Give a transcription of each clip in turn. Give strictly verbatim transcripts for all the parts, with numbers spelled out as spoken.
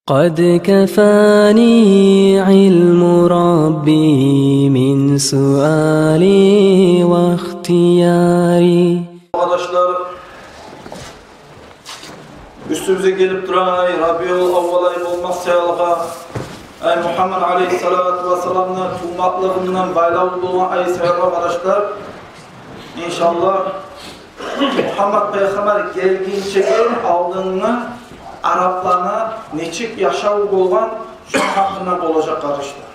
قد كفاني علم ربي من سؤالي واختياري. Къардашлар, уьстюбюзге гелип турагъан ай Рабиул аввал ай болмакъ саялы, ай Мугьаммад алейгьиссалату вассаламны тувмакълыгъындан байлавлу болгъан ай саялы, къардашлар, иншаллагь, Мугьаммад пайхаммар гелгинчеге алдынгъы арапланы нечик яшаву болгъан, шону гьакъында болажакъ, къардашлар.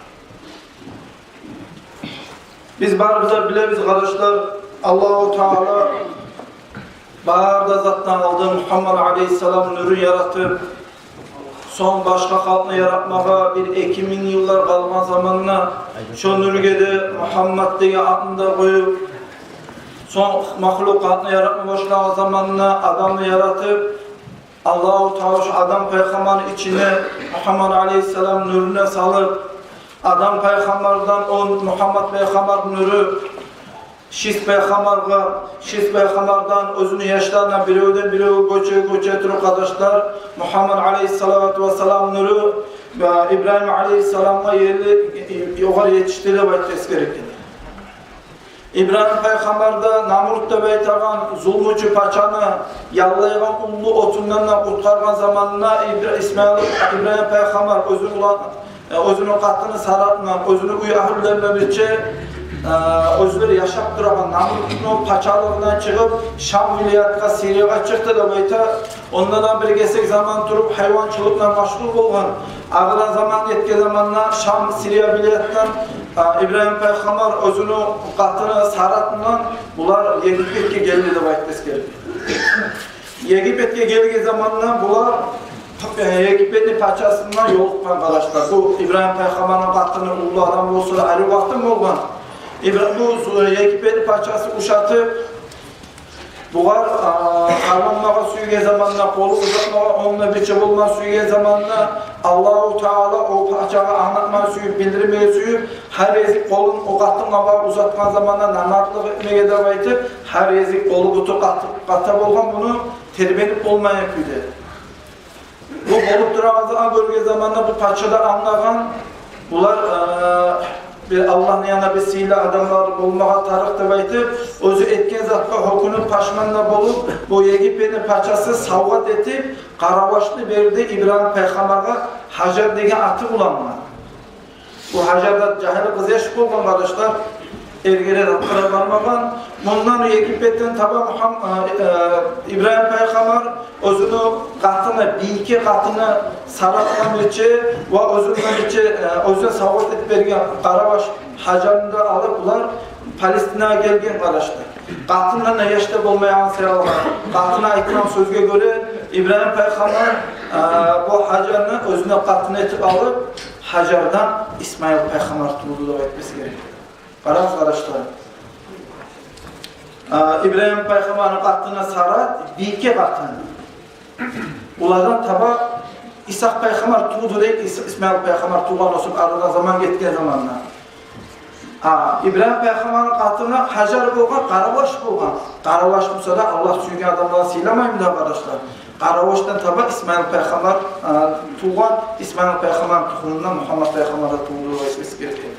Биз барыбыз да билебиз, къардашлар, Аллагьу Таала бары да затдан алдын Мугьаммад алейгьиссалам нюрюн яратып, сонг башгъа халкъны яратмагъа бир-эки минг йыллар къалгъан заманда, шо нюрге де Мугьаммад деген атны да къоюп, сонг махлукъатны яратма башлагъан заманда адамны яратып, Аллагьу Таала шо Адам пайхаммарны ичине Мугьаммад алейгьиссалам нюрюн салып, Адам пайхаммардан о Мугьаммад пайхаммар нюрю Шис пайхаммаргъа, Шис пайхаммардан оьзюню яшларына биревден биревге гёче-гёче туруп, къардашлар, Мугьаммад алейгьиссалату вассалам нюрю, э, Ибрагьим алейгьиссаламгъа ерли, э, огъар етишди деп айтып эсгере геле. Ибрагьим пайхаммар да Намрут деп айтагъан зулмучу пачаны яллайгъан уллу отундан да къутгъаргъан заманында Ибра-, Исмаил, Ибрагьим пайхаммар оьзюню улан, э, оьзюню къатыны Саратны, оьзюню уьй агьлюлерине бирче, э, оьзлери яшап турагъан Намрутну пачалыгъындан чыгъып, Шам вилаятгъа, Сириягъа чыкъды деп айта. Онда да бир гесек заман туруп, гьайванчылыкъ булан машгъул болгъан. Арада заман гетген заманда Шам, Сирия вилаятдан, э, Ибрагьим пайхаммар оьзюню къатыны Сарат булан булар Египетге гелди деп айтып эсгере геле. Египетге гелген заманда булар, э, Египетни пачасына ёлукъгъан, къардашлар. Бу Ибрагьим пайхаммарны къатыны уллу адам болса да, арив къатын болгъан. Ибра-, бу, э, Египетни пачасы ушатып, бугъар, э, къарманмагъа сюйген заманда, къолун узатмагъа, онунга бирче болма сюйген заманда, Аллагьу Таала о пачагъа англатма сюйюп, билдирме сюйюп, гьар гезик къолун о къатынгъа барып узатгъан заманда, намартлыкъ этмеге деп айтып, гьар гезик къолу-буту къат-, къата болгъан, муну тербенип болмайгъан кюйде. Бу болуп турагъан затны гёрген заманда бу пача да англагъан, булар, э, бир Аллагьны янында бир сыйлы адамлар болмагъа тарыкъ деп айтып, оьзю этген затгъа гьёкюнюп, пашман да болуп, бу Египетни пачасы савгъат этип, къаравашны берди Ибрагьим пайхаммаргъа, Гьажар деген аты булангъа. Бу Гьажар да жагьил къызъяш болгъан, къардашлар, эрге де, затгъа да бармагъан. Мундан Египетден таба Мугьам-, э, э, Ибрагьим пайхаммар оьзюню къатыны, бийке къатыны Саратдан бирче ва оьзюнден бирче, э, оьзюне савгъат этип берген къараваш Гьажарны да алып, булар Палестинагъа гелген, къардашлар. Къатындан да яш да болмайгъан саялы, къатыны айтгъан сёзге гёре, Ибрагьим пайхаммар, э, бу Гьажарны оьзюне къатын этип алып, Гьажардан Исмаил пайхаммар тувду деп айтып эсгере геле. Къарагъыз, къардашлар. Э, Ибрагьим пайхаммарны къатыны Сарат, бийке къатын. Булардан таба Исгьакъ пайхаммар тувду дей, Ис-, Исмаил пайхаммар тувгъан болсун, арада заман гетген заманда. А, Ибрагьим пайхаммарны къатыны Гьажар болгъан, къараваш болгъан. Къараваш буса да, Аллагь сюйген адамланы сыйламаймы дагъы, къардашлар? Къаравашдан таба Исмаил пайхаммар, а, тувгъан, Исмаил пайхаммарны тухумундан Мугьаммад пайхаммар да тувду деп эсгере геле.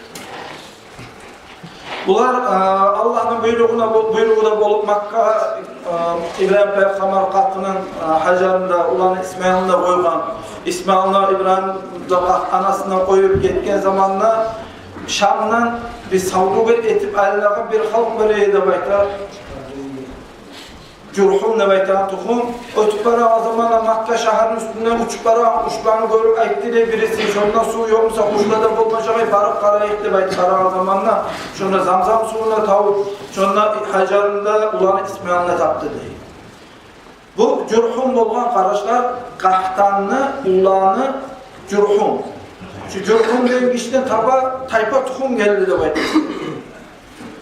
Булар, э, Аллагьны буйругъуна, буйругъу да болуп, Маккагъа, э, Ибрагьим пайхаммар къатынын, э, Гьажарын да, уланы Исмаилни де къойгъан. Исмаилни Ибрагьим де къат-, анасына къоюп гетген заманда Шамдан бир савдюгер этип айланагъан бир халкъ бар эди деп айта. Жургьум деп айтагъан тухум. Оьтюп барагъан заманда Макка шагьарны уьстюнден учуп барагъан къушланы гёрюп айтды дей бириси: «Шонда сув ёкъ буса, къушлар да болмажакъ, барып къарайыкъ», – деп айтып барагъан заманда, шонда Замзам сувун да тавуп, шонда Гьажарын да, уланы Исмаилни де тапды дей. Бу Жургьум болгъан, къардашлар, Къагьтанны уланы Жургьум. Шу Жургьум деген гишиден таба тайпа, тухум гелди деп айтды.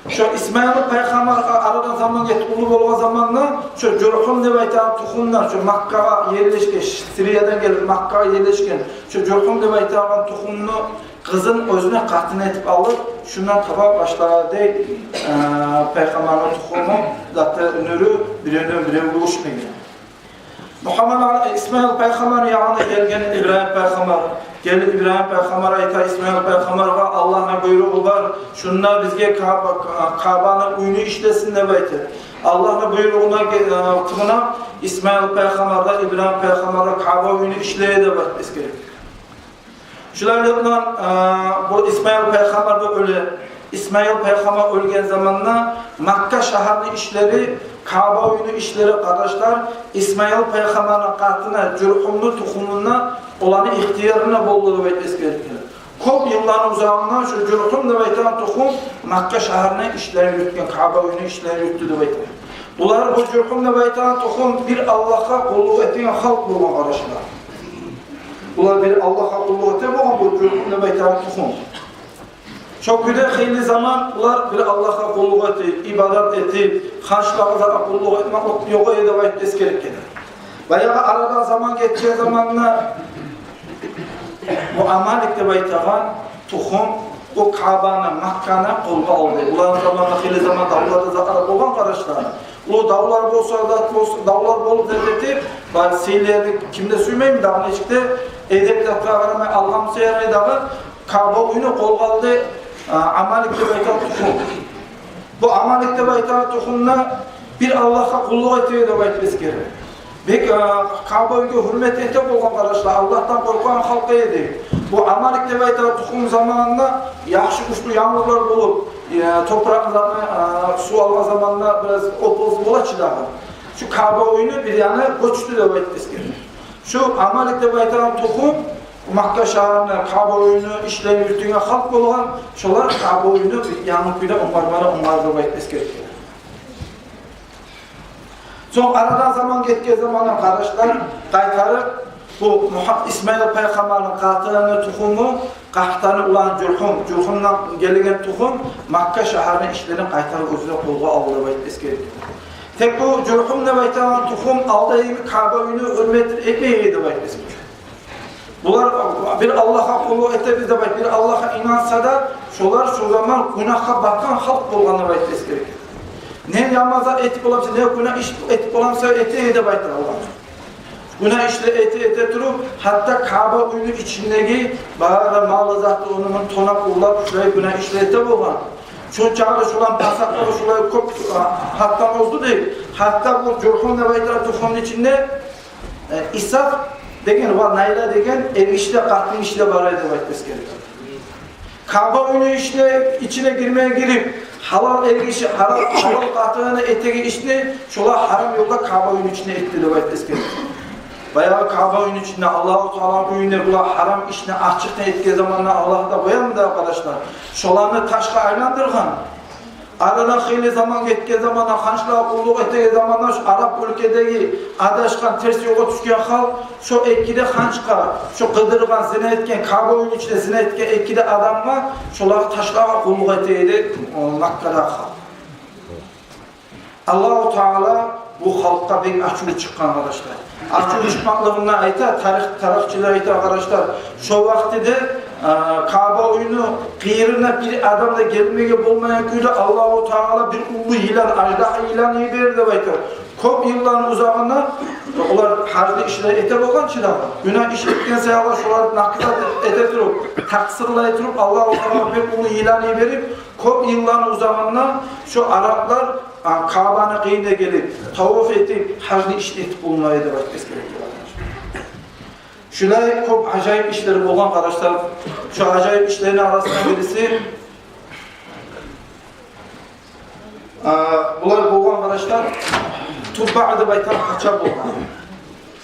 Шо Исмаил пайхаммар а-, арадан заман гетип уллу болгъан заманда, шо Жургьум деп айтагъан тухумдан, шо Маккагъа ерлешген, Сириядан гелип Маккагъа ерлешген, шо Жургьум деп айтагъан тухумну къызын оьзюне къатын этип алып, шундан таба башлагъан дей, э, пайхаммарны тухуму, заты, нюрю биревден биревге уьчмеге. Мугьаммад ал-, Исмаил пайхаммар ягъына гелген Ибрагьим пайхаммар. Гелип Ибрагьим пайхаммар айта Исмаил пайхаммаргъа: «Аллагьны буйругъу бар, шунда бизге Каъба, Каъбаны уьюню ишлесин», — деп айта. Аллагьны буйругъуна ге-, э, тынгла Исмаил пайхаммар да Ибрагьим пайхаммар да Каъба уьюню ишлей деп айта эсгере. Шулайлыкъ булан, э, бу Исмаил пайхаммар да оьле. Исмаил пайхаммар оьлген заманда Макка шагьарны ишлери, Каъба уьюню ишлери, къардашлар, Исмаил пайхаммарны къатыны Жургьумну тухумунда, оланы ихтиярында болду деп айтып эсгерилген. Кёп йылланы узагъында шу Жургьум деп айтагъан тухум Макка шагьарны ишлерин юрютген, Каъба уьюню ишлерин юрютдю деп айтагъан. Булар, бу Жургьум деп айтагъан тухум бир Аллагьгъа къуллукъ этеген халкъ болгъан, къардашлар. Булар бир Аллагьгъа къуллукъ эте болгъан, бу Жургьум деп айтагъан тухум. Шо кюйде хыйлы заман булар бир Аллагьгъа къуллукъ этип, ибадат этип, ханчларгъа да къуллукъ этмек ёкъ эди деп айтып эсгерилген. Баягъы арадан заман гетген заманда бу Амалик деп айтагъан тухум бу Каъбаны, Макканы къолгъа алды. Буланы заманында хыйлы заман давлар да затлар болгъан, къардашлар. Уллу давлар болса да, болса, давлар болуп да этип, бар сыйлыланы ким де сюймейми дагъы, нечик де эдеп затгъа къарамай алгъан буса ярай дагъы, Каъба уьюню къолгъа алды, а, Амалик деп айтагъан тухум. Бу Амалик деп айтагъан тухум да бир Аллагьгъа къуллукъ эте эди деп айтып эсгерилген. Бек, а, Каъба уьюге гьюрмет эте болгъан, къардашлар, Аллагьдан къоркъагъан халкъ эди. Бу Амалик деп айтагъан тухум заманында яхшы гючлю янгурлар болуп, э, топуракъны, а, сув алгъан заманда бираз опуз бола чы дагъы. Шу Каъба уьюню бир яны гёчдю деп айтып эсгерилген. Шу Амалик деп айтагъан тухум Макка шагьарны, Каъба уьюню ишлерин юрютеген халкъ болгъан, шолар Каъба уьюню бир янгы кюйде онгарманы онгарды деп айтып эсгерилген. Сонг арадан заман гетген заманда, къардашлар, къайтарып бу Мугьам-, Исмаил пайхаммарны къатыны тухуму, Къагьтаны уланы Жургьум, Жургьумдан гелеген тухум Макка шагьарны ишлерин къайтарып оьзюне къолгъа алды деп айтып эсгерилген. Тек бу Жургьум деп айтагъан тухум алда йимик Каъба уьюню гьюрметин этмей эди деп айтып эсгерилген. Булар бир Аллагьгъа къуллукъ этебиз деп айтып, бир Аллагьгъа инанса да, шолар шо заман гюнагьгъа батгъан халкъ болгъан деп айтып эсгерилген. Не яман зат этип боламса, не гюнагь иш этип боламса, эте эди деп айтып Аллагь. Гюнагь ишлер эте-эте туруп, гьатта Каъба уьюню ичиндеги бары малы-заты ону-муну тонап, урлап, шулай гюнагь ишлер эте болгъан. Шо чагъы шоланы пасатлары шулай кёп, а, гьатдан озду дей. Гьатта бу Жургьум деп айтагъан тухумну ичинде, э, Исаф деген ва Найла деген эргиши де, къатынгиши де бар эди деп айтып эсгерилген. Каъба уьюню ишине, ичине гирмеге гирип, гьалал эргиши, гьалал, гьалал къатыны этеген ишни шолар гьарам ёлда Каъба уьюню ичинде этди деп айтып эсгерилген. Баягъы Каъба уьюню ичинде, Аллагьу Тааланы уьюнде булар гьарам ишни ачыкъдан этген заманда Аллагь да къоярмы дагъы, къардашлар? Шоланы ташгъа айландыргъан. Арадан хыйлы заман гетген заманда, ханчлагъа къуллукъ этеген заманда, шо араб уьлкедеги адашгъан, терс ёлгъа тюшген халкъ, шо эки де ханчгъа, шо къыдыргъан, зина этген, Каъба уьюню ичинде зина этген эки де адамгъа, шолагъа, ташлагъа къуллукъ эте эди, о, Маккадагъы халкъ. Аллагьу Таала бу халкъгъа бек ачуву чыкъгъан, къардашлар. Ачуву чыкъмакълыгъын айта, тарих, тарихчилер айта, къардашлар. Шо вакътиде, а, Каъба уьюню къырыйына бир адам да гелмеге болмайгъан кюйде Аллагьу Таала бир уллу йылан, аждагьа йылан йиберди деп айта. Кёп йылланы узагъында олар гьажны ишлер эте болгъан чы дагъы. Гюнагь иш этген саялы шолар накъысат эте туруп, такъсырлай туруп, Аллагьу Таала бир уллу йылан йиберип, кёп йылланы узагъында шо араблар, а, Каъбаны къырыйына гелип, таваф этип, гьажны ишин этип болмай эди деп айтып эсгерилген. Шулай кёп ажайып ишлер болгъан, къардашлар. Шо ажайып ишлени арасында бириси, а, булар болгъан, къардашлар, Тубаъ деп айтагъан пача болгъан.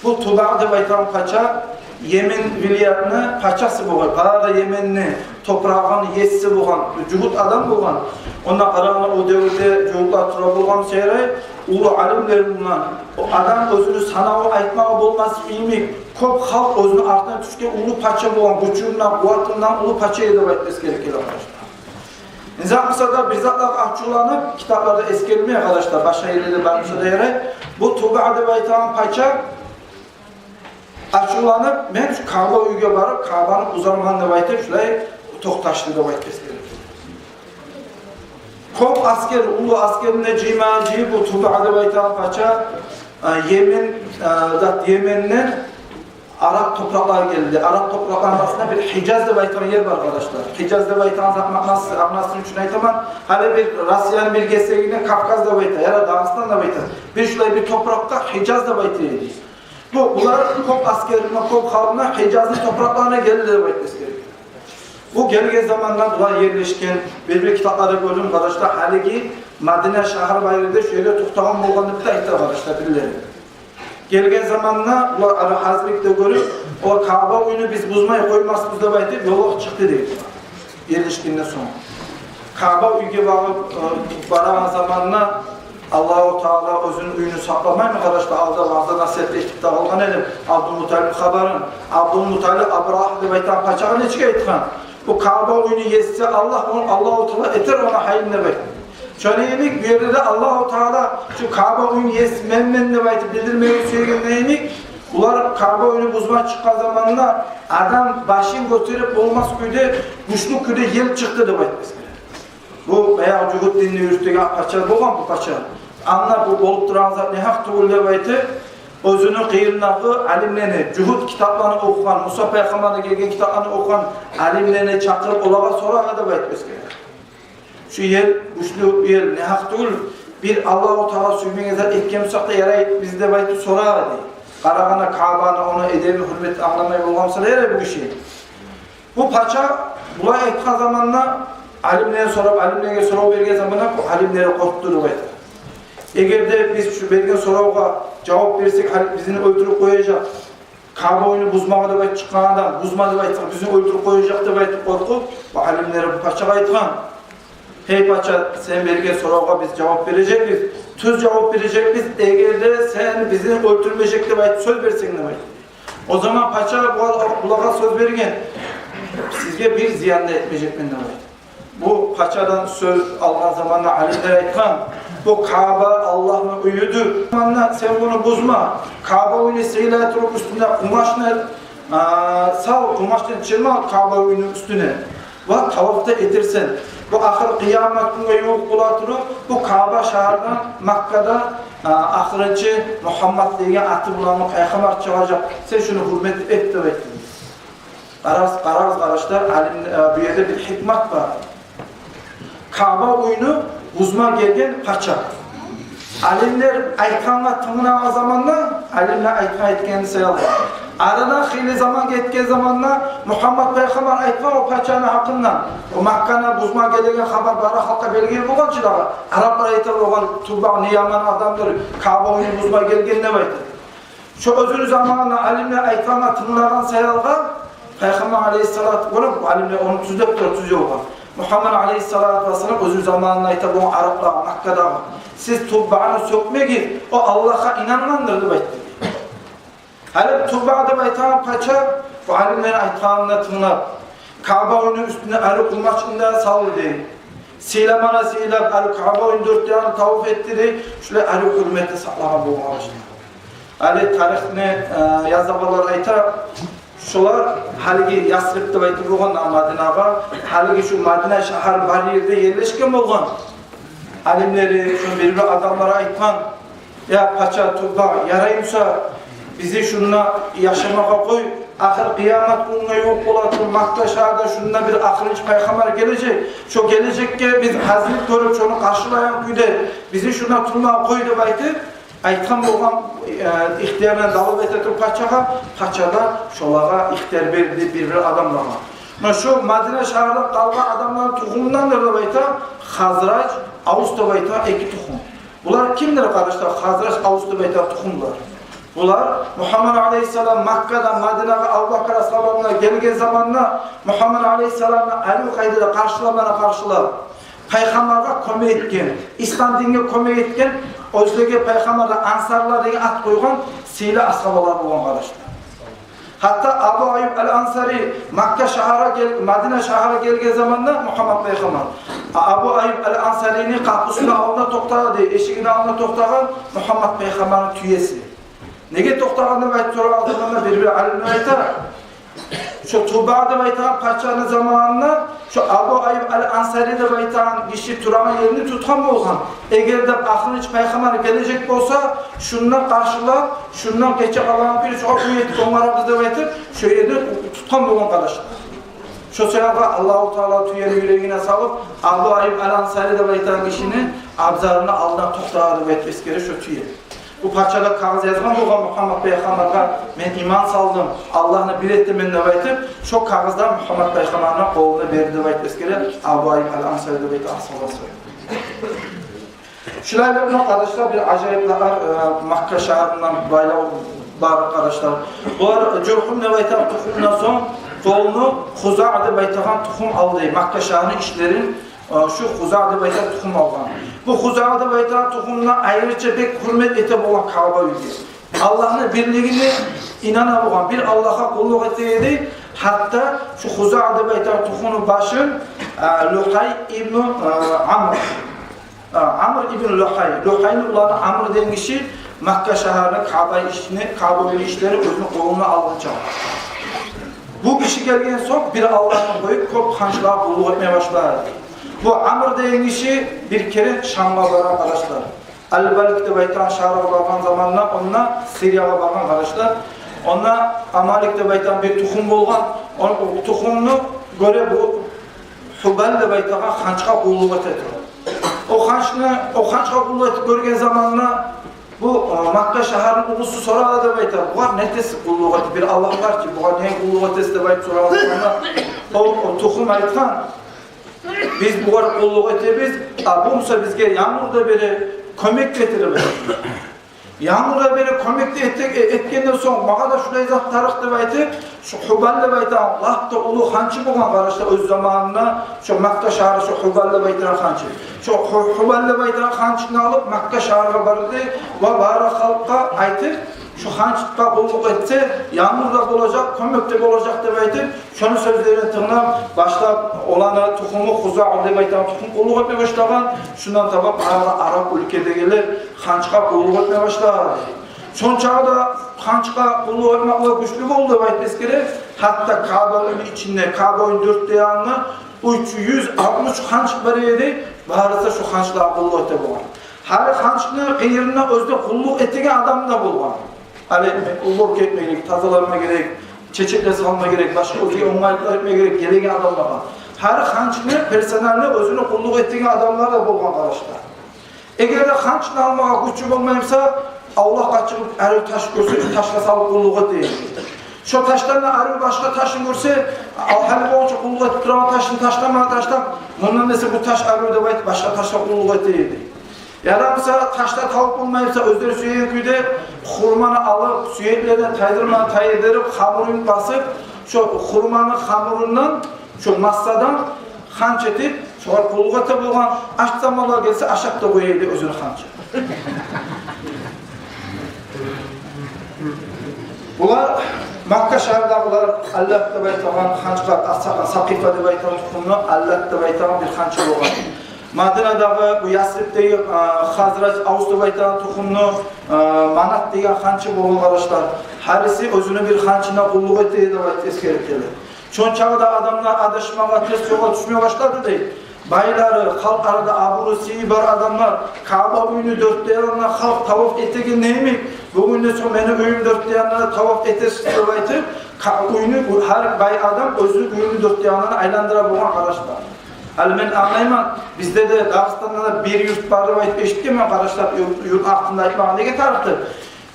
Бу Тубаъ деп айтагъан пача Йемен вилаятны пачасы болгъан. Бары Йеменни топурагъыны еси болгъан, жугьут адам болгъан. Онда къарагъанда, о девюрде жугьутлар тура болгъан буса ярай, уллу алимлер булан. О адам оьзюню санаву айтмагъа болмас йимик, кёп халкъ оьзюню артына тюшген уллу пача болгъан, гючюнден, къуватындан уллу пача эди деп айтып эсгере геле, къардашлар. Низам буса да бир затлагъа ачувланып, китапларда эсгерилмей, къардашлар, башгъа ерлерде бар буса да ярай. Бу Тубаъ деп айтагъан пача ачувланып, мен шу Каъба уьюге барып, Каъбаны бузарман деп айтып, шулай токъташды деп айтып эсгерилген. Кёп асгер, уллу асгерин де жыйма, жыйып, бу Тубаъ деп айтагъан пача А, Йемен, а, зат, Йеменден араб топуракълар гелди. Араб топуракъланы арасында бир Гьижаз деп айтагъан ер бар, къардашлар. Гьижаз деп айтагъан зат маънасы, маънасы учун айтаман. Гьали бир Россияны бир гесегине Кавказ деп айта, яда Дагъыстан деп айта. Бир шулай бир топуракъгъа Гьижаз деп айта эди. Бу, булар кёп асгерин, кёп халкъын Гьижазны топуракъларына гелди деп айтмасы герек. Бу гелген заманда булар ерлешген, бир-бир китапларда гёрдюм, къардашлар, гьалиги Мадина шагьар бар ерде, шу ерде токътагъан болгъан деп де айта, къардашлар, бирлери. Гелген заманда булар ара гьазирлик де гёрюп, о Каъба уьйню биз бузмай къоймасбыз деп айтып, ёлгъа чыкъды дей. Ерлешгенден сонг, Каъба уьйге багъып, э, барагъан заманда Аллагьу Таала оьзюню уьюн сакъламаймы, къардашлар? Алда ваъза-насигьат этип де къалгъан эдим Абдулмуталип хабарын. Абдулмуталип Абрагьа деп айтагъан пачагъа нечик айтгъан: «Бу Каъба уьйню еси Аллагь, ону Аллагьу Таала этер ону гьайын», — деп айтгъан. Шону йимик бу ерде де Аллагьу Таала шу Каъба уьйню еси менмен деп айтып билдирмеге сюегени йимик, булар Каъба уьйню бузма чыкъгъан заманда адам башын гётерип болмас кюйде, гючлю кюйде ел чыкъды деп айтмасы герек. Бу баягъы жугьут динни юрютеген пача болгъан бу пача. Анда бу болуп турагъан зат негьакъ тюгюл деп айтып, оьзюню къырыйындагъы алимлени, жугьут китапланы охугъан, Муса пайхаммардан гелген китапланы охугъан алимлени чакъырып, олагъа сорагъан деп айтмасы герек. Шу ел, гючлю ел, негьакъ тюгюл, бир Аллагьу Таала сюймеген зат этген бусакъ да ярай бизге деп айтып сорагъан дей. Къарагъанда Каъбаны, ону эдебин, гьюрметин англамай болгъан буса ярай бу гиши. Бу пача булай айтгъан заманда алимлеге сорап, алимлеге сорав берген заманда бу алимлер къоркъду деп айта. Эгер де биз шу берген соравгъа жавап берсек, гьали бизин оьлтюрюп къояжакъ. Каъба уьйню бузмагъа деп айтып чыкъгъан адам, бузма деп айтсакъ, бизин оьлтюрюп къояжакъ деп айтып къоркъуп, бу алимлер бу пачагъа айтгъан: «Гьей пача, сен берген соравгъа биз жавап бережекбиз, тюз жавап бережекбиз, эгер де сен бизин оьлтюрмежек деп айтып сёз берсенг», — деп айтып. О заман пача була-, булагъа сёз берген: «Сизге бир зиян да этмежекмен», — деп айтып. Бу пачадан сёз алгъан заманда алимлер айтгъан: «Бу Каъба Аллагьны уьюдюр. Заманда сен буну бузма. Каъба уьйню сыйлай туруп, уьстюне къумачны, а, сал, къумачдан чырма Каъба уьйню уьстюне. Ва таваф да этерсен. Бу ахыр къыямат гюнге ювукъ бола туруп, бу Каъба шагьардан, Маккадан, а, ахырынчы Мугьаммат деген аты булан пайхаммар чыгъажакъ. Сен шуну гьюрмет эт», — деп айтгъан. Къарагъыз, къарагъыз, къардашлар, алим, э, бу ерде бир гьикмат бар. Каъба уьйню бузма гелген пача. Алимлер айтгъангъа тынглагъан заманда, алимлер айтгъан, айтгъан саялы, арадан хыйлы заман гетген заманда Мугьаммат пайхаммар айтгъан о пачаны гьакъындан. О Макканы бузма гелеген хабар бары халкъгъа белгили болгъан чы дагъы. Араплар айта болгъан: «Туббаъ не яман адамдыр, Каъба уьйню бузма гелген», — деп айта. Шо оьзюню заманында алимлер айтгъангъа тынглагъан саялы, пайхаммар алейгьиссалату, гёрюп, алимлер ону тюзлеп тура, тюз ёлгъа. Мугьаммат алейгьиссалату вассалам оьзюню заманында айта болгъан араплагъа, Маккадагъы: «Сиз Туббаны сёкмегиз, о Аллагьгъа инангъандыр», — деп айтды. Гьали Тубба деп айтагъан пача бу алимлени айтгъанына тынглап, Каъба уьйню уьстюне арив къумачны да салды дей. Сыйламагъа сыйлап, арив Каъба уьйню дёрт янын таваф этди дей. Шулай арив гьюрметин сакълагъан болгъан. Гьали тарихни, э, язагъанлар айта, шолар гьалиги Ясриб деп айтып болгъан Мадинагъа, гьалиги шу Мадина шагьар бар ерде ерлешген болгъан. Алимлери, шо бир-бир адамлары айтгъан: «Я пача Тубба, ярай буса, бизин шунда яшамагъа къой, ахыр къыямат гюнге ювукъ бола туруп, Макка шагьарда шунда бир ахырынчы пайхаммар гележек. Шо гележекге биз гьазирлик гёрюп, шону къаршылайгъан кюйде бизин шунда турмагъа къой», — деп айтып, айтгъан болгъан, э, ихтиярын талап эте туруп пачагъа, пача да шолагъа ихтияр берди, бир-бир адамлагъа. Муна шо Мадина шагьарда къалгъан адамланы тухумундандыр деп айта Хазраж, Авс деп айта эки тухум. Булар кимдир, къардашлар, Хазраж, Авс деп айта тухумлар? Булар Мугьаммат алейгьиссалам Маккадан Мадинагъа Абубакр асгьабына гелген заманда Мугьаммат алейгьиссаламны арив къайдада къаршыламагъа къаршылап, пайхаммаргъа кёмек этген, ислам динге кёмек этген, оьзлеге пайхаммаргъа ансарлар деген ат къойгъан сыйлы асгьабалар болгъан, къардашлар. Гьатта Абу Айюб аль-Ансари Макка шагьаргъа гел-, Мадина шагьаргъа гелген заманда Мугьаммат пайхаммар, а-, Абу Айюб аль-Ансарини къапусуну алдына токътагъан дей, эшигини алдына токътагъан Мугьаммат пайхаммарны тюеси. Неге токътагъан деп айтып сорагъан заманда бир-бир алимлер айта, Шо Туба деп айтагъан пачаны заманында шо Абу Айюб ал-Ансари деп айтагъан гиши турагъан ерни тутгъан болгъан. Эгер де ахырынчы пайхаммар гележек болса, шундан къаршылап, шундан гече къалагъан кюйде шогъар уьй этип онгарабыз деп айтып, шо ерни тутгъан болгъан, къардашлар. Шо саялы Аллагьу Таала тюени юрегине салып, Абу Айюб ал-Ансари деп айтагъан гишини абзарыны алдына токътагъан деп айтып эсгере шо тюе. Бу пача да кагъыз язгъан болгъан Мугьаммат пайхаммаргъа: «Мен иман салдым, Аллагьны бир этемен», – деп айтып, шо кагъызда Мугьаммат пайхаммарны къолуна берди деп айтып эсгере Абу Айюб ал-Ансари деп айтагъан асгьаба. Шулай да, къардашлар, бир ажайыплар, э, Макка шагьарындан байлавлар, къардашлар. Булар Жургьум деп айтагъан тухумдан сонг къолуна Хузаъ деп айтагъан тухум алды. Макка шагьарны ишлерин, э, шу Хузаъ деп айтагъан тухум алгъан. Бу Хузаъ деп айтагъан тухумну айрыча бек гьюрмет эте болгъан Каъба уьйге. Аллагьны бирлигине инана болгъан, бир Аллагьгъа къуллукъ эте эди. Гьатта шу Хузаъ деп айтагъан тухумну башын, э, Лугьай ибну, э, Амр, э, Амр ибн Лугьай, Лугьайны уланы Амр деген гиши Макка шагьарны Каъба ишини, Каъба уьйню ишлерин оьзюню къолуна алгъынча. Бу гиши гелген сонг бир Аллагьны къоюп кёп ханчлагъа къуллукъ этме башлады. Бу Амр деген гиши бир керен Шамгъа бара, къардашлар. Ал-Балк деп айтагъан шагьаргъа баргъан заманда, онда Сириягъа баргъан, къардашлар. Онда Амалик деп айтагъан бир тухум болгъан. О, о тухумну гёре бу Хубал деп айтагъан ханчгъа къуллукъ эте тургъан. О ханчны, о ханчгъа къуллукъ этип гёрген заманда бу, э, Макка шагьарны улусу сорады деп айта: «Бугъар не этесиз къуллукъ этип, бир Аллагь бар чы, бугъар не къуллукъ этесиз?» – деп айтып сорагъан заманда, о, о тухум айтгъан: «Биз бугъар къуллукъ этебиз, а бу буса бизге янгур да бере, кёмек де эте», – деп айтгъан. «Янгур да бере, кёмек де эте, э, этгенден сонг, магъа да шулай зат тарыкъ», – деп айтып, шу Хубал деп айтагъан лап да уллу ханчы болгъан, къардашлар, оьз заманында шу Макка шагьары, шу Хубал деп айтагъан ханчы. Шу Ху-, Хубал деп айтагъан ханчны алып, Макка шагьаргъа барды ва бары халкъгъа айтып, шу ханчгъа къуллукъ этсе, янгур да болажакъ, кёмек де болажакъ деп айтып, шону сёзлерин тынглап, башлап оланы тухуму Хузаъ деп айтагъан тухум къуллукъ этме башлагъан. Шундан таба бары арап уьлкедегилер ханчгъа къуллукъ этме башлады. Шончакъы да ханчгъа къуллукъ этмеклер гючлю болду деп айтып эсгере. Гьатта Каъба уьйню ичинде, Каъба уьйню дёрт де янында уьч юз алтмыш ханч бар эди. Барысы да шу ханчлагъа къуллукъ эте болгъан. Гьар ханчны къыйырында оьзюне къуллукъ этеген адам да болгъан. Гьали уборка этме герек, тазаланма герек, чечеклер салма герек, башгъа оьзюне онгайлыкълар этме герек гелеген адамлагъа. Гьар ханчны персонально оьзюне къуллукъ этеген адамлар да болгъан, къардашлар. Эгер де ханчны алмагъа гючю болмай буса, авлакъгъа чыгъып, арив таш гёрсе, шо ташгъа салып къуллукъ эте эди. Шо ташдан да арив башгъа ташны гёрсе, ал гьали болгъунча къуллукъ этип турагъан ташны ташлама, ташлап, мундан эсе бу таш арив деп айтып, башгъа ташгъа къуллукъ эте эди. Яда буса таш да табып болмай буса, оьзлери сюеген кюйде хурманы алып, сюеклерин тайдырма тайдырып, хамурун басып, шо хурманы хамурундан, шо массадан ханч этип, шогъар къуллукъ эте болгъан. Ач заманлар гелсе, ашап да къоя эди оьзюню ханчын. Булар Макка шагьардагъылар, Аллат деп айтагъан ханчлар, Аса-, Сакъифа деп айтагъан тухумну Аллат деп айтагъан бир ханч болгъан. Мадинадагъы бу Ясрибдеги, а, Хазраж, Авс деп айтагъан тухумну, а, Манат деген ханч болгъан, къардашлар. Гьариси оьзюню бир ханчына къуллукъ эте эди деп айтып эсгерип геле. Шончакъы да адамлар адашмагъа, терс ёлгъа тюшме башлады дей. Байлары, халкъ арада абуру-сыйы бар адамлар, Каъба уьйню дёрт де янына халкъ таваф этеген йимик, бугюнден сонг мени уьюм дёрт де янына да таваф этесиз деп айтып, Ка-, уьйню, гьар бай адам оьзюню уьюню дёрт де янына айландыра болгъан, къардашлар. Гьали мен англайман, бизде де, Дагъыстанда да бир юрт бар деп айтып эшитгенмен, къардашлар, юрт, юрт артында айтмагъа неге тарыкъды?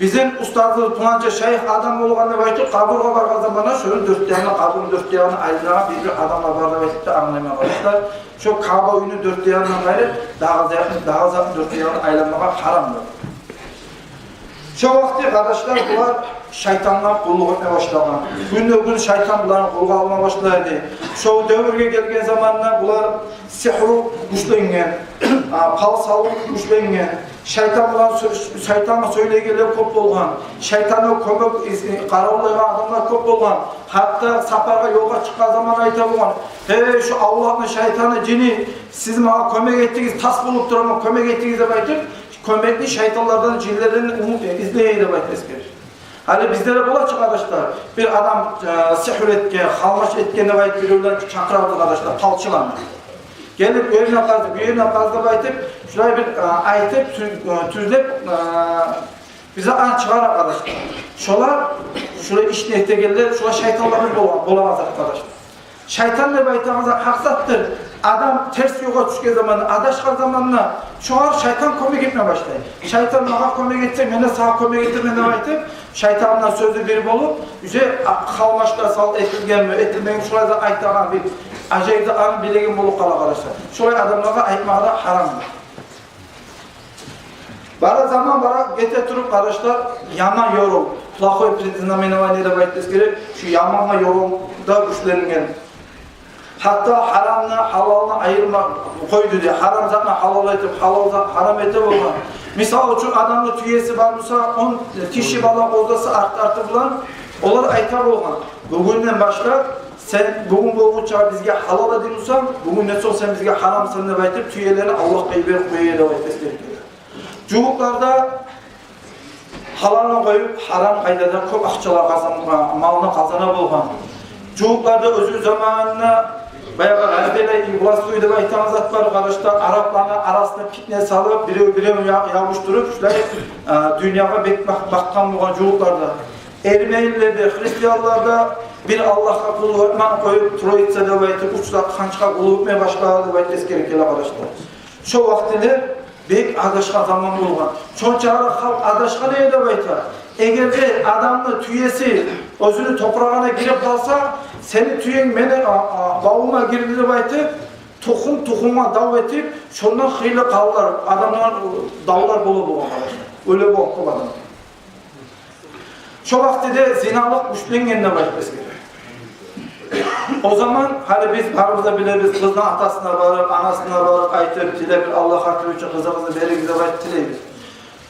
Бизин устазыбыз пуланча шайых адам болгъан деп айтып, къабургъа баргъан заманда шону дёрт де янына, къабурну дёрт де янына айланагъан бир-бир адамлар бар деп айтып да англайман, къардашлар. Шо Каъба уьйню дёрт де янындан къайры дагъы зат-, дагъы затны дёрт де янын айланмагъа гьарамдыр. Шо вакъти, къардашлар, булар шайтангъа къуллукъ этме башлагъан. Гюнде-гюн шайтан буланы къолгъа алма башлады. Шо девюрге гелген заманда булар сигьру гючленген, а, пал салыв гючленген. Шайтан булан сё-, шайтангъа сёйлейгенлер кёп болгъан. Шайтангъа кёмек из-, къаравуллайгъан адамлар кёп болгъан. Гьатта сапаргъа, ёлгъа чыкъгъан заман айта болгъан: «Гьей, шу авлакъны шайтаны, жини, сиз магъа кёмек этигиз, тас болуп тураман, кёмек этигиз», – деп айтып, кёмекни шайтанлардан, жинлерден умут, э, излей деп айтып эсгере. Гьали бизде де бола чы, къардашлар, бир адам, э, сигьру этген, халмаш этген деп айтып, биревлер чакъырады, къардашлар, палчыланы. Гелип, о ерине къаз, бу ерине къаз деп айтып, шулай бир, э, айтып, тюз-, э, тюзлеп, э, бизге ан чыгъара, къардашлар. Шолар, шулай ишни этегенлер, шолар шайтанлар бола, бола, къардашлар. Шайтан деп айтагъан зат гьакъ затдыр. Адам терс ёлгъа тюшген заманда, адашгъан заманда, шогъар шайтан кёмек этме башлай. Шайтан магъа кёмек этсе, мен де сагъа кёмек этермен деп айтып, шайтан булан сёзю бир болуп, уже а-, халмашлар сал этилгенми, этилмегенми, шолай зат айтагъан бир ажайып зат, аны билеген болуп къала, къардашлар. Шолай адамлагъа айтмагъа да гьарамдыр. Бара заман, бара гете туруп, къардашлар, яман ёрав, плохой предзнаменование деп айтып эсгере, шу ямангъа ёрав да гючленип гелген. Гьатта гьарамны, гьалалны айырма къойду дей. Гьарам затны гьалал этип, гьалал затны гьарам эте болгъан. Мисал учун, адамны тюеси бар буса, он тиши бала къозасы арт-арты булан, олар айта болгъан: «Бугюнден башлап сен, бугюн болгъунча бизге гьалал эдинг буса, бугюнден сонг сен бизге гьарамсан», — деп айтып, тюелени Аллагьгъа йиберип къоя эди деп айтып эсгере. Жугьутлар да гьалалны къоюп, гьарам къайдада кёп акъчалар къазан-, малны къазана болгъан. Жугьутлар да оьзю заманында баягъы разделяй и властвуй деп айтагъан зат бар, къардашлар, арапланы арасына питне салып, бирев-биревню я-, ябушдуруп, шулай, э, дюньягъа бек бакъ-, бакъгъан болгъан жугьутлар да. Эрмелилер де, христианлар да бир Аллагьгъа къуллукъ этмей къоюп, Троица деп айтып, уьч зат ханчгъа къуллукъ этме башлады деп айтып эсгере геле, къардашлар. Шо вакътилер бек адашгъан заман болгъан. Шончакъы халкъ адашгъан эди деп айта. Эгер де адамны тюеси оьзюню топурагъына гирип къалса, сени тюенг мени, а, а, бавума гирди деп айтып, тухум тухумгъа дав этип, шондан хыйлы къаллар, адамлар, давлар бола болгъан, къардашлар. Оьле болгъан кёп адам. Шо вакътиде зиналыкъ гючленген деп айтып эсгере. О заман, гьали биз барыбыз да билебиз, къызны атасына барып, анасына барып айтып, тилеп, бир Аллагь хатири учун къызыгъызны беригиз деп айтып тилейбиз.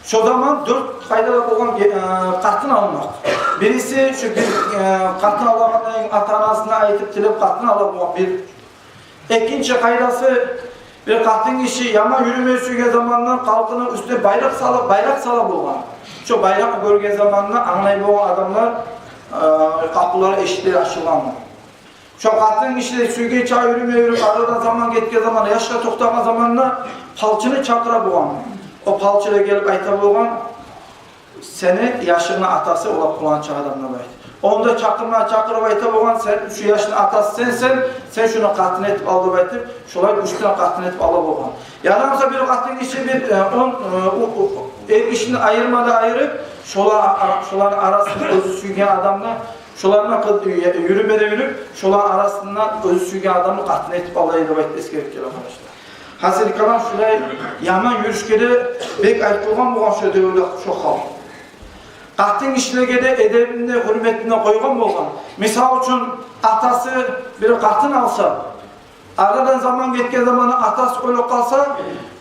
Шо заман дёрт къайда да болгъан, э, къатын алмакъ. Бириси, шу бир, э, къатын алагъандан ата-анасына айтып, тилеп къатын ала болгъан бир. Экинчи къайдасы, бир къатын гиши яман юрюме сюйген заманда халкъыны уьстюне байракъ салып, байракъ сала болгъан. Шо байракъны гёрген заманда англай болгъан адамлар, э, къапулар, эшиклер ачылгъан. Шо къатын гиши де сюйген чакъы юрюме юрюп, арадан заман гетген заманда, яшгъа токътагъан заманда палчыны чакъыра болгъан. О палчы да гелип айта болгъан: «Сени яшынгны атасы олай пуланча адам», — деп айтып. Онда чакъырма, чакъырып айта болгъан: «Сен, шу яшны атасы сенсен, сен шуну къатын этип ал», — деп айтып, шолай уьч тане къатын этип ала болгъан. Ярамаса бир къатын гиши бир, э, он, э, у-, у-, эр гишини айырма да айырып, шола-, ара-, шоланы арасында оьзю сюйген адамны, шоланы къы-, ю-, юрюме де юрюп, шоланы арасында оьзю сюйген адамны къатын этип ала эди деп айтып эсгерип геле, къардашлар. Гьасили калам, шулай яман юрюшге де бек айтып болгъан болгъан шо девюрде шо халкъ. Къатын гишилеге де эдебин де, гьюрметин де къойгъан болгъан. Мисал учун, атасы бир къатын алса, арадан заман гетген заманда атасы оьлюп къалса,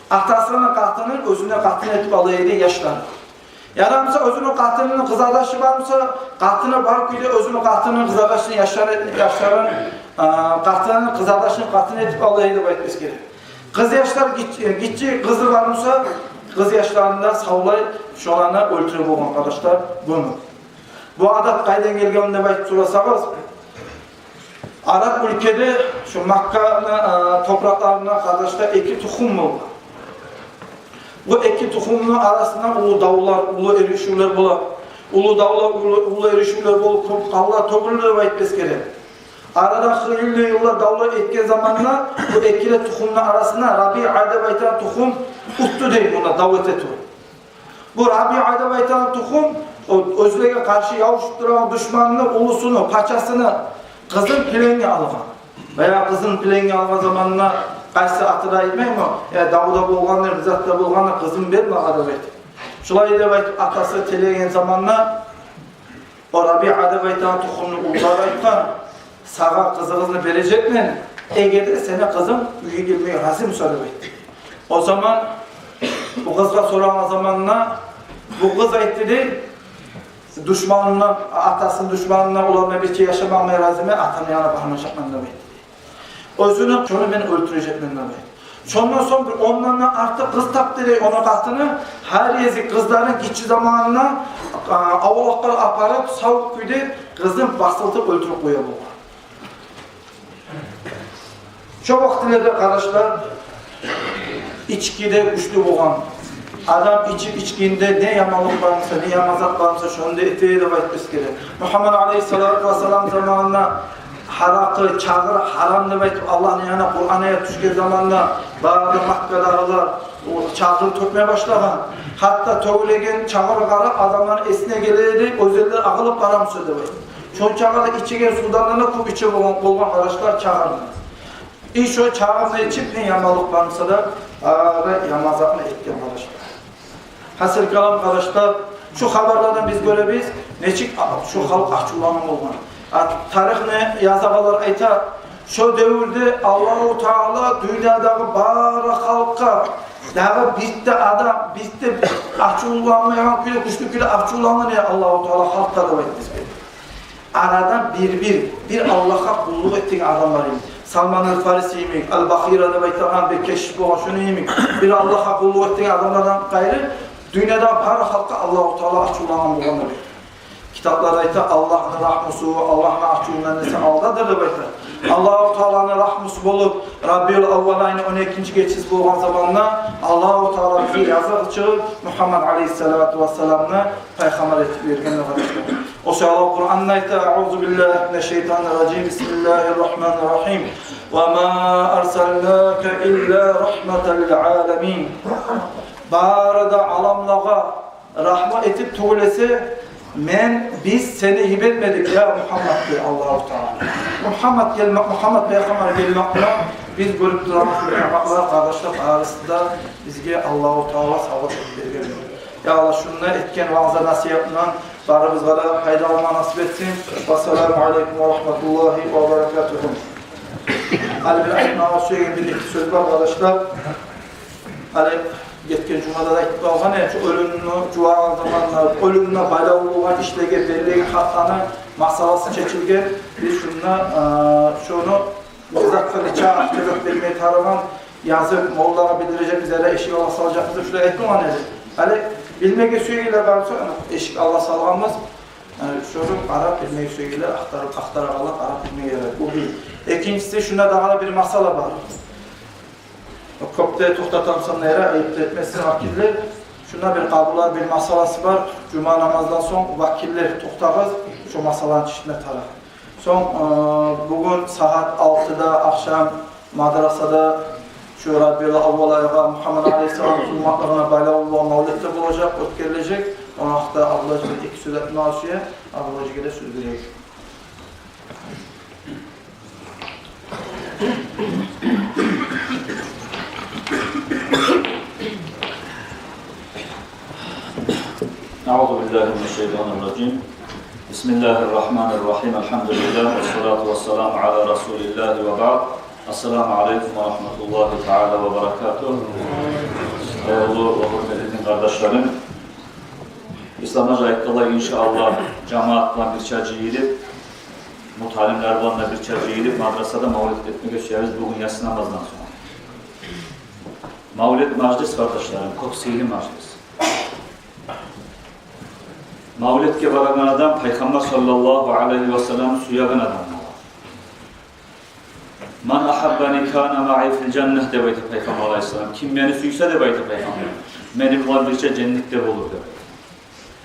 атасыны къатынын оьзюне къатын этип ала эди яшлар. Ярамаса оьзюню къатыныны къызардашы бар буса, къатыны бар кюйде оьзюню къатыныны къызардашыны яшлары, яшларын, а, къатыныны къызардашыны къатын этип ала эди деп айтып эсгере. Къыз яшлар гич-, гиччи къызы бар буса, къыз яшларын да савлай, шоланы оьлтюре болгъан, къардашлар, гёмюп. Бу адат къайдан гелген деп айтып сорасагъыз, араб уьлкеде, шу Макканы, а, топуракъларында, къардашлар, эки тухум болгъан. Бу эки тухумну арасында уллу давлар, уллу эришивлер бола. Уллу давлар, уллу, уллу эришивлер болуп, кёп къанлар тёгюлдю деп айтып эсгере. Арадан хыйлы йыллар давлар этген заманда бу эки де тухумну арасында Рабиа деп айтагъан тухум утду дей, муна дав эте туруп. Бу Рабиа деп айтагъан тухум, о, оьзлеге къаршы ябушуп турагъан душманны уллусуну, пачасыны къызын пленге алгъан. Баягъы къызын пленге алгъан заманда къайсы аты да айтмайман, я, давда болгъанды, бир затда болгъанды, къызым бер магъа деп айтып. Шулай деп айтып, атасы тилеген заманда, о Рабиа деп айтагъан тухумну уллулары айтгъан: «Сагъа къызыгъызны бережекмен, эгер де сени къызынг уьйге гелмеге рази буса», — деп айтды. О заман бу къызгъа сорагъан заманда, бу къыз айтды дей: «Душманымдан, атасыны душманымдан, олар булан бирче яшамагъа мен разимен, атамны янына бармажакъман», — деп айтды дей. «Оьзюню, шону мен оьлтюрежекмен», — деп айтды. Шондан сонг бир ондан да артыкъ къыз тапды дей ону къатыны. Гьар гезик къызларын гиччи заманында, а, авлакъгъа апарып, сав кюйде къызын басылтып оьлтюрюп къоя болгъан. Шо вакътилерде, къардашлар, ички де гючлю болгъан. Адам ичип ичгенде не яманлыкъ бар буса, не яман зат бар буса, шону да эте деп айтып эсгере. Мугьаммад алайгьиссалату вассалам заманында гьаракъы, чагъыр гьарам деп айтып, Аллагьны янындан Къуран аят тюшген заманда бары да Маккадагъылар о чагъыр тёкме башлагъан. Гьатта тёгюлеген чагъыргъа къарап, адамланы эсине геле эди, оьзлер агъылып барамыса деп айтып. Шончакъы да ичеген сувдан да кёп иче болгъан, болгъан, къардашлар, чагъырны. И шо чагъырны ичип, не яманлыкъ бар буса да, ара яман затны этген, къардашлар. Гьасили калам, къардашлар, шу хабарлардан биз гёребиз, нечик а-, шу халкъ ачувлангъан болгъан. А, тарихни язагъанлар айта, шо девюрде Аллагьу Таала дюньядагъы бары халкъгъа, дагъы бирт де адам, бирт де ачувланмайгъан кюйде, гючлю кюйде ачувлангъан эди Аллагьу Таала халкъгъа деп айтды бизге. Арадан бир-бир, бир Аллагьгъа къуллукъ этеген адамлар йимик. Салман аль-Фариси йимик, аль-Бахира деп айтагъан бир кешиш болгъан, шону йимик. Бир Аллагьгъа къуллукъ этеген адамлардан къайры, дюньяда бары халкъгъа Аллагьу Таала ачувлангъан болгъан деп. Китапларда айта, Аллагьны рагьмусу Аллагьны ачувундан эсе алдадыр деп айта. Аллагьу Тааланы рагьмусу болуп, Рабиул аввал айны он экинчи гечеси болгъан заманда Аллагьу Таала бизге языкъ чыгъып, Мугьаммад алайгьиссалату вассаламны пайхаммар этип йиберген деп айта. О саялы Къуранда айта: «Аузу биллагьи минаш-шайтанир-ражим. Бисмиллагьир-рагьманир-рагьим. Ва ма арсалнака илла рагьматан лил-аламин». Бары да аламлагъа рагьмат этип тюгюл эсе, мен, биз сени йибермедик, я Мугьаммад, дей Аллагьу Таала. Мугьаммад гелмек, Мугьаммад пайхаммар гелмек булан биз гёрюп турабыз, къардашлар, барысы да бизге Аллагьу Таала савгъат этип берген. Я Аллагь, шунда этген ваъза-насигьатындан барыбызгъа да пайда алма насип этсин. Вассаламу алайкум ва рагьматуллагьи ва баракатугьу. Гьали бир айтмагъа сюеген бир-эки сёз бар, къардашлар. Гьали гетген жумада да айтып къалгъан эдик, шу оьлюмню жувагъан заманда, оьлюмге байлавлу болгъан ишлеге берилеген гьакъланы масъаласы чечилген. Биз шунда, э, шону не затгъа, нече акъча зат бермеге тарыгъан, язып, моллагъа билдирежекбиз, яда эшик алгъа салажакъбыз деп шулай айтып къалгъан эдик. Гьали билмеге сюегенлер бар буса, эшик алгъа салгъанбыз. Э, шону къарап, билмеге сюегенлер, ахтарып, ахтарып къарап билмеге ярай. Бу бир. Экинчиси, шунда дагъы да бир масъала бар. Кёп де токътатамсан, яра, айып да этмесин вакиллер. Шунда бир къабурлар бир масъаласы бар. Жума намаздан сонг вакиллер токътагъыз, шо масъаланы чечме тарыкъ. Сонг, э, бугюн сагьат алтыда ахшам мадрасада шо Рабиул аввал айгъа, Мугьаммад алайгьиссалам тувмакълыгъына байлавлу болгъан мавлет де болажакъ, оьтгерилежек. Ону гьакъда Абдулгьажи эки сёз айтма сюе, Абдулгьажиге де сёз берейик. أعوذ بالله من الشيطان الرجيم. بسم الله الرحمن الرحيم. الحمد لله والصلاة والسلام على رسول الله وبعد. السلام عليكم ورحمة الله تعالى وبركاته. Гьюрметли къардашларым, исламда айтгъанлай, иншааллагь, жамаат булан бирче жыйылып, муталимлер булан да бирче жыйылып, мадрасада мавлет этмеге сюебиз бугюн яссы намаздан сонг. Мавлет мажлис, къардашларым, кёп сыйлы мажлис. Мавлетге барагъан адам Пайхаммар саллаллагьу алайгьи васалламны сюеген адам бола. «Ман агьаббани кана маи фил жанна», — деп айта Пайхаммар алайгьиссалам. «Ким мени сюйсе, — деп айта Пайхаммар, — мени булан бирче женнетде болур», — деп.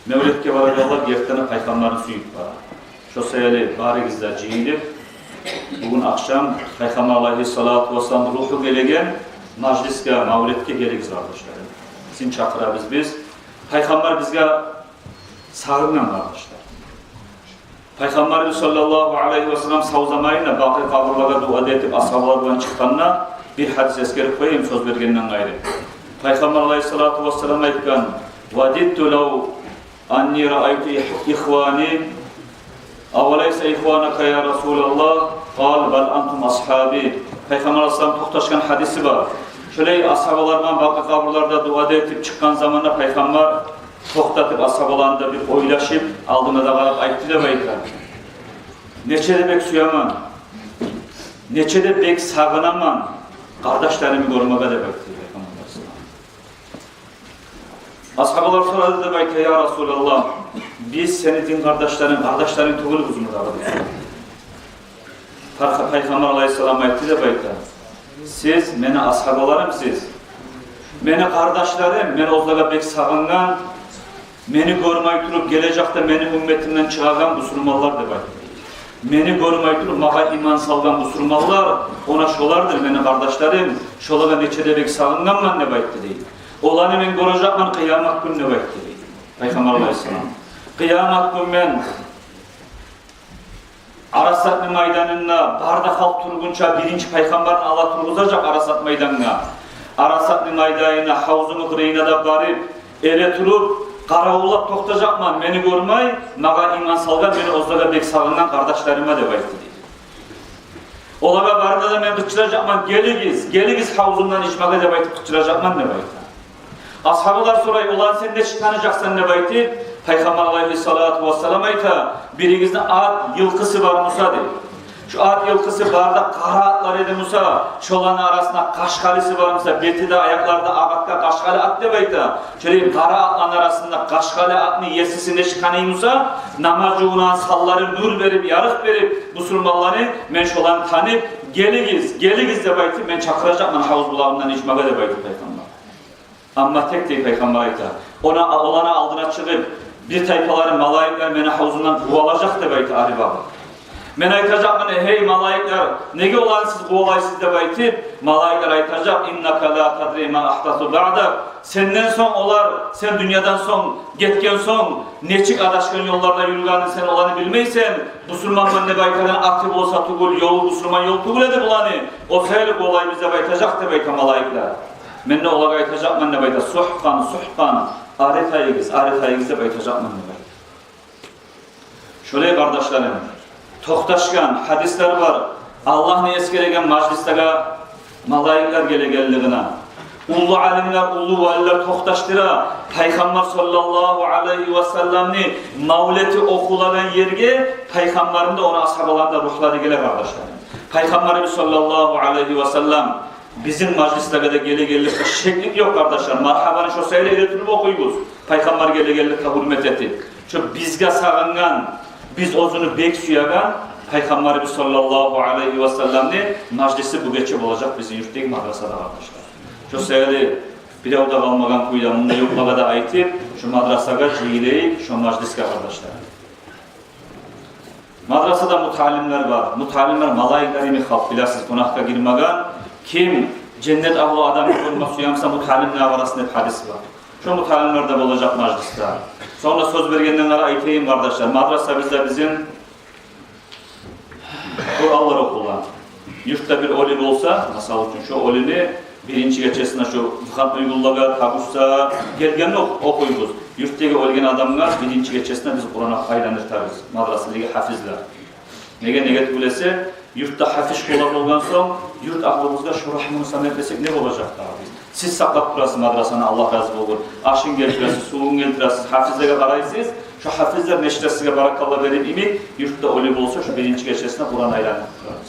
Мавлетге барагъанлар гертиден де Пайхаммарны сююп бара. Шо саялы барыгъыз да жыйылып, бугюн ахшам Пайхаммар алайгьиссалату вассаламны ругьу гелеген мажлисге, мавлетге гелигиз, къардашларым. Сизин чакъырабыз биз. Пайхаммар бизге сагъынгъан, къардашлар. Пайхаммарыбыз саллаллагьу алайгьи васаллам сав заманында Бакъи къабурлагъа дуа да этип, асгьабалар булан чыкъгъанда, бир гьадис эсгерип къояйым, сёз бергенден къайры. Пайхаммар алайгьиссалату вассалам айтгъан: «Вадидту лав анни раайту их-, ихвани». «Авалайса ихванака, я Расулаллагь? Къала: бал антум асгьаби». Пайхаммар алайгьиссалам токъташгъан гьадиси бар. Шолай асгьабалар булан Бакъи къабурларда дуа да этип чыкъгъан заманда Пайхаммар токътатып, асгьабаланы да бир ойлашып, алдына да къарап айтды деп айта: «Нече де бек сюемен, нече де бек сагъынаман къардашларымны гёрмеге», — деп айтды Пайхаммар алайгьиссалам. Асгьабалар сорады деп айта: «Я Расулаллагь, биз сени дин къардашларынг, къардашларынг тюгюлбюзмю дагъы?» — деп. Пайха-, Пайхаммар алайгьиссалам айтды деп айта: «Сиз мени асгьабаларымсыз, мени къардашларым, мен оьзлеге бек сагъынгъан, мени гёрмей туруп, гележекде мени умметимден чыгъагъан бусурманлар», — деп айтды. «Мени гёрмей туруп, магъа иман салгъан бусурманлар, она шолардыр мени къардашларым, шолагъа нече де бек сагъынгъанман», — деп айтды дей. «Оланы мен гёрежекмен къыямат гюн», — деп айтды дей Пайхаммар алайгьиссалам. «Къыямат гюн мен Арасатны майданында бары да халкъ тургъунча биринчи пайхаммарны ала тургъузажакъ Арасат майдангъа. Арасатны майданына, гьавзуну къырыйына да барып, эретуруп, къаравуллап токътажакъман, мени гёрмей, магъа иман салгъан, мени оьзлеге бек сагъынгъан къардашларыма», — деп айтды дей. «Олагъа барына да мен къычыражакъман: „Гелигиз, гелигиз гьавзумдан ичмеге“, — деп айтып къычыражакъман», — деп айта. Асгьабалар сорай: «Оланы сен нечик таныжакъсан?» — деп айтып, Пайхаммар алайгьиссалату вассалам айта: «Биригизни ат йылкъысы бар буса, — дей. — Шу ат йылкъысы бары да къара атлар эди буса, шоланы арасында къашкъалысы бар буса, бети де, аякълары да агъатгъан къашкъалы ат, — деп айта. — Шолай къара атланы арасында къашкъалы атны есисин нечик таный буса, намаз жувунагъан санлары нюр берип, ярыкъ берип, бусурманланы, мен шоланы танып, „Гелигиз, гелигиз“, — деп айтып, — мен чакъыражакъман гьавуз булагъымдан ичмеге», — деп айтып Пайхаммар. Амма тек, дей Пайхаммар айта, она, оланы алдына чыгъып, бир тайпалары малайиклер мени гьавзумдан къувалажакъ, деп айта, ари багъып. Мен айтажакъман: «Гьей малайиклер, неге оланы сиз къувалайсыз?» — деп айтып, малайиклер айтажакъ: «Иннака ла тадри ма агьдасу баъдак». Сенден сонг олар, сен дюньядан сонг, гетген сонг, нечик адашгъан ёлларда юрюгенин сен оланы билмейсен. Бусурманман деп айтагъан аты болса тюгюл, ёлу бусурман ёл тюгюл эди буланы. О саялы къувалайбыз», — деп айтажакъ, деп айта, малайиклер. Мен де олагъа айтажакъман, деп айта: «Сугькъан, сугькъан, ари тайыгъыз, ари тайыгъыз», — деп айтажакъман, деп айта. Шолай, къардашларым, токъташгъан гьадислер бар Аллагьны эсгереген мажлислеге малайиклер гелегенлигине. Уллу алимлер, уллу валилер токъташдыра Пайхаммар саллаллагьу алайгьи васалламны мавлети охулагъан ерге Пайхаммарны да, ону асгьабаларыны да ругьлары геле, къардашларым. Пайхаммарыбыз саллаллагьу алайгьи васаллам бизин мажлислеге де гелегенликде шеклик ёкъ, къардашлар. Маргьабаны шо саялы эретуруп охуйбуз, Пайхаммар гелегенликде гьюрмет этип. Шо бизге сагъынгъан, биз оьзюню бек сюеген Пайхаммарыбыз саллаллагьу алайгьи васалламны мажлиси бу гече болажакъ бизин юртдагъы мадрасада, къардашлар. Шо саялы бирев де къалмагъан кюйде, мунда ёкълагъа да айтып, шо мадрасагъа жыйылайыкъ, шо мажлисге, къардашлар. Мадрасада муталимлер бар. Муталимлер малайиклер йимик халкъ, билесиз, гюнагьгъа гирмеген. Ким женнет агьлу адамны гёрме сюе буса, муталимлер арасында деп гьадис бар. Шо муталимлер де болажакъ мажлисде. Сонг да сёз бергенден къара айтайым, къардашлар. Мадрасабызда бизин Къуранлар охула. Юртда бир оьлю болса, масала учун, шо оьлюню биринчи гечесине шо выходной гюнлеге, табушса, гелгенде ох-, охуйбуз. Юртдагъы оьлген адамгъа биринчи гечесине биз Къуран айландыртабыз мадрасадагъы гьафизлер. Неге, неге тюгюл эсе, юртда гьафиз къуллар болгъан сонг, юрт агьлубузгъа шо рагьмуну сама этмесек, не болажакъ дагъы биз? Сиз сакълап турасыз мадрасаны, Аллагь рази болгъур. Ашын гелтиресиз, сувун гелтиресиз, гьафизлеге къарайсыз. Шо гьафизлер нечтесизге баракалла берип йимик, юртда оьлю болса, шо биринчи гечесине Къуран айландырып турабыз.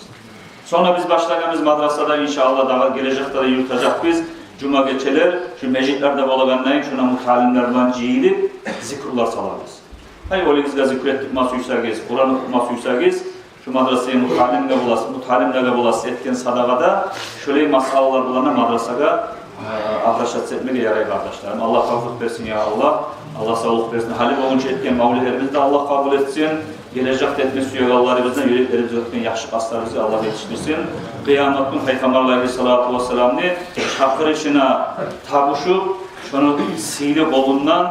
Сонг да биз башлагъанбыз мадрасада, иншааллагь, дагъы гележекде де юрютежекбиз. Жума гечелер шо межитлерде болагъандан, шонда муталимлер булан жыйылып, зикрулар салабыз. Гьай, оьлюгюзге зикр этдирме сюйсегиз, Къуран охутма сюйсегиз, шо мадрасагъа муталимге боласыз, муталимлеге боласыз этген садагъада шолай масъалалар булан да мадрасагъа, э, обращаться этмеге ярай, къардашларым. Аллагь тавфикъ берсин, я Аллагь. Аллагь савлукъ берсин. Гьали болгъунча этген мавлетлерибизни де Аллагь къабул этсин. Гележекде этме сюегенлерибизни, юреклерибизде тутгъан яхшы къастларыбызгъа Аллагь етишдирсин. Къыямат гюн Пайхаммар алайгьиссалату вассаламны чакъырышына табушуп, шону сыйлы къолундан,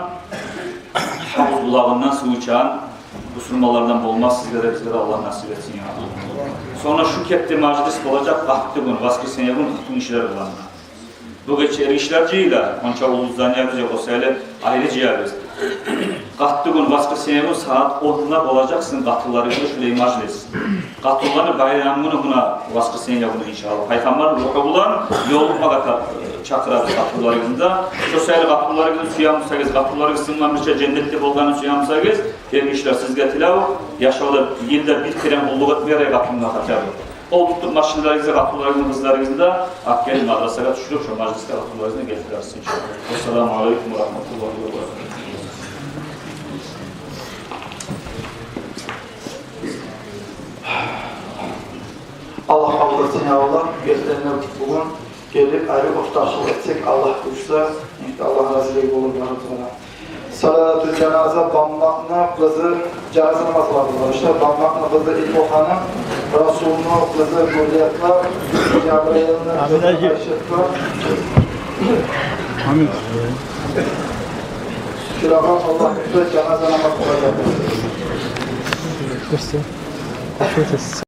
гьавуз булагъындан сув ичеген бусурманлардан болма сизге де, бизге де Аллагь насип этсин, я Аллагь. Сонг да шу кепде мажлис болажакъ къатты гюн, воскресенье гюн, къатынгишилер булан. Бу гече эргишилер жыйыла, онча уллу зданиябыз ёкъ, о саялы айры жыябыз. Къатты гюн, воскресенье гюн сагьат онда болажакъ сизин къатынларыгъызда шулай мажлис. Къатынланы байрам гюню муна воскресенье гюню, иншааллагь. Пайхаммарны ругьу булан ёлукъмагъа чакъырабыз къатынларыгъызны да. Шо саялы къатынларыгъызны сюе бусагъыз, къатынларыгъыз сизин булан бирче женнетде болгъанын сюе бусагъыз, эргишилер, сизге тилев, яшавда йылда бир керен къуллукъ этме ярай къатынгъа хотя бы. Къол тутуп машинлеригизни, къатынларыгъызны, къызларыгъызны да алып гелип мадрасагъа тюшюрюп, шо мажлисге къатынларыгъызны гелтирерсиз, иншаАллагь. Ассаламу алейкум ва рагьматуллагьи ва баракатугь. Аллагь къабул этсин, я Аллагь. Гелгенлер бугюн гелип, айры ортакъчылыкъ этсек, Аллагь буюрса, иншаАллагь, Аллагь разилиги болур барыбызгъа да. Салатул жаназа, Баммакъны къызы, жаназа намаз къылабыз, къардашлар. Баммакъны къызы Эльмуханым, Расулну къызы Гюлиятла, Жабраилни къызы Айшатла. Амин. Шулагъа Аллагь буюрса жаназа намаз къылажакъбыз.